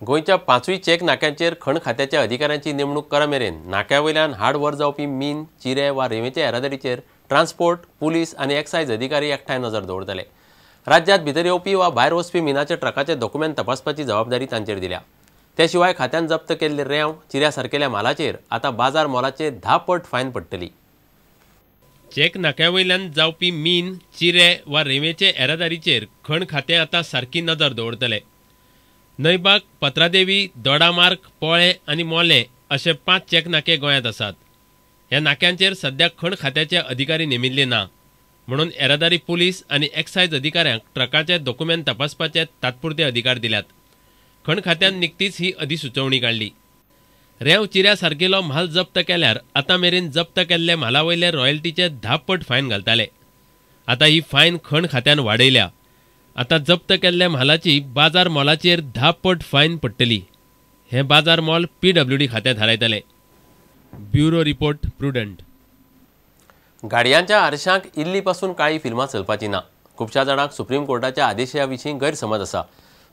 गोंयच्या 5 चेक नाक्यांचेर खण खात्याच्या अधिकाऱ्यांची नेमणूक करा मेरेन नाक्या वयल्यान हाड व्हर जावपी मीन, चिरे वा रेंवेचे येरादारीचेर ट्रान्सपोर्ट, पुलीस आनी एक्सायज अधिकारी एकठांय नजर दवरतले. राज्यांत भितर येवपी वा भायर वचपी मिनाच्या ट्रकाचे डॉक्युमेंट तपासपाची जबाबदारी तांचेर दिल्या. ते शिवाय खात्यान जप्त केल्ले रेंव, चिऱ्या सारकेल्या म्हालाचेर आतां बाजार मोलाचे 10 पट फायन पडटली. चेक नाक्या वयल्यान जावपी मीन, चिरे वा रेंवेचे येरादारीचेर खण खातें आतां सारकी नजर दवरतले. नयबाग, पत्रादेवी, दोडामार्ग, पोळे आनी मोलें अशे 5 चेक नाके गोंयांत आसात. ह्या नाक्यांचेर सद्या खण खात्याचे अधिकारी नेमिल्ले ना म्हणून येरादारी पुलीस आनी एक्सायज अधिकाऱ्यांक ट्रकाचे डॉक्युमेंट तपासपाचे तात्पुरते अधिकार दिल्यात. खण खात्यान निकतीच ही अधिसुचोवणी काडली. रेंव, चिऱ्या सारकेलो म्हाल जप्त केल्यार आतां मेरेन जप्त केल्ले म्हाला वयले रॉयल्टीचे 10 पट फायन घालताले. आतां ही फायन खण खात्यान वाडयल्या. आतां जप्त केल्ल्या म्हालाची बाजार मोलाचेर 10 पट फायन पडटली. हें बाजार मोल PWD खातें थारायतलें. Bureau report, Prudent. गाडयांच्या आरशांक इल्ली पासून काळी फिल्मां चलपाची ना. खुबश्या जाणांक सुप्रीम कोर्टाच्या आदेशा विशीं गैरसमज आसा.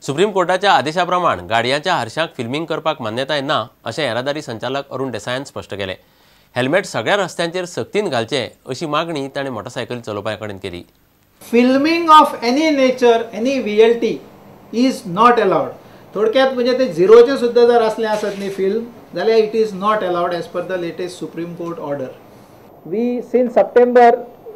सुप्रीम कोर्टाच्या आदेशा प्रमाण गाडयांच्या आरशांक फिल्मींग करपाक मान्यताय ना अशें येरादारी संचालक अरुण देसायान स्पश्ट केलें. हेल्मेट सगळ्या रस्त्यांचेर सक्तीन घालचें अशी मागणी ताणें मोटरसायकल चलोवप्या कडेन केली. Filming of any nature, any VLT is not allowed. थोडक्यात म्हणजे ते झिरोचे सुद्दां जर असलें आसत न्ही फिल्म जाल्यार it is not allowed as per the latest Supreme Court order. We since September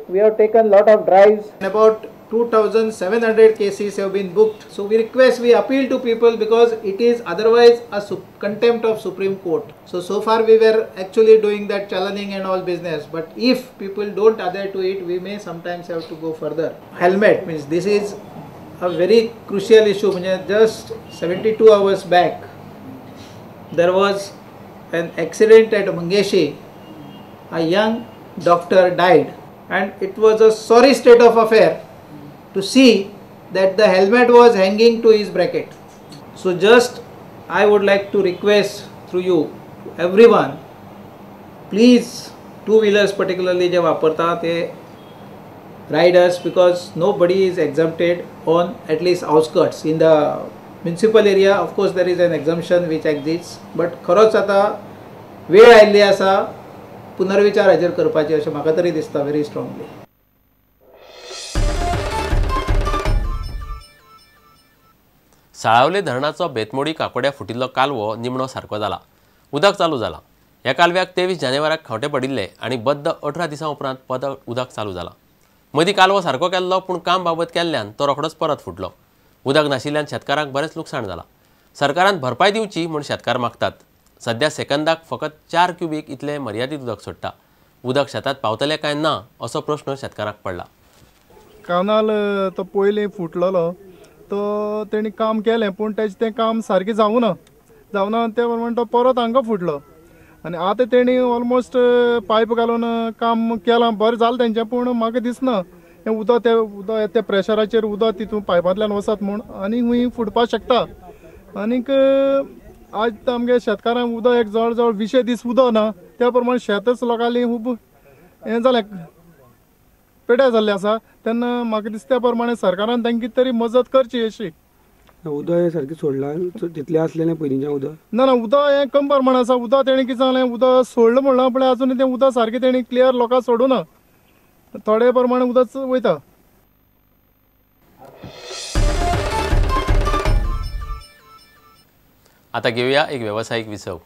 we have taken lot of drives. About 2700 cases have been booked. So we request, we appeal to people because it is otherwise a contempt of Supreme Court. So far we were actually doing that challenging and all business, but if people don't adhere to it, we may sometimes have to go further. Helmet means this is a very crucial issue. Just 72 hours back there was an accident at Mangeshi. A young doctor died, and it was a sorry state of affair to see that the helmet was hanging to his bracket. So just I would like to request through you to everyone, please two wheelers particularly जे वापरता ते riders, because nobody is exempted on at least outskirts. In the municipal area of course there is an exemption which exists, but खरोच आता वेळ आयिल्ली आसा पुनर्विचार हाजेर करपाची अशें म्हाका तरी दिसता व्हेरी स्ट्रॉंगली. साळावले धरणाचो बेतमोडी काकोड्या फुटिल्लो कालवो निमणो सारको जाला. उदक चालू जाला. ह्या कालव्याक 23 जानेवाराक खांवटे पडिल्ले आनी बद्द 18 दिसां उपरांत परत उदक चालू जाला. मदीं कालवो सारको केल्लो पूण काम बाबत केल्ल्यान तो रोखडोच परत फुटलो. उदक नाशिल्ल्यान शेतकारांक बरेंच लुकसाण जालां. सरकारान भरपाय दिवची म्हूण शेतकार मागतात. सध्या सेकंदाक फकत 4 क्युबीक इतलें मर्यादीत उदक सोडटा. उदक शेतांत पावतलें काय ना असो प्रश्न शेतकारांक पडला. कानाल तो पयलीं फुटलेलो तो तेणी काम केलें पूण तेजें तें काम सारकें जावना ते प्रमाणे तो परत हांगा फुटलो आनी आतां तेणी ऑलमोस्ट पायप घालून काम केलां, बरें जालें तेंचें, पूण म्हाका दिसना हें उदक तें उदक त्या प्रेशराचेर उदक तितून पायपांतल्यान वचत म्हूण आनी खूंय फुटपाक शकता. आनीक आज आमगे शेतकारांक उदक एक जवळ जवळ 20 दीस उदक ना, त्या प्रमाणे शेतच लोकांनी खूब हें जालें, पेड्यार जाल्लें आसा. तेन्ना म्हाका दिसता त्या प्रमाणे सरकारान तांकां कितें तरी मजत करची अशी. उदक हें सारकें सोडलां तितलें आसलें पयलींचें उदक ना ना उदक हें कम प्रमाण आसा. उदक तेणें कितें जालें, उदक सोडलें म्हणलां पूण आजून तें उदक सारकें तेणी क्लियर लोकांक सोडूं ना, थोडे प्रमाणे उदक वयता. आता घेऊया एक व्यावसायिक विसव.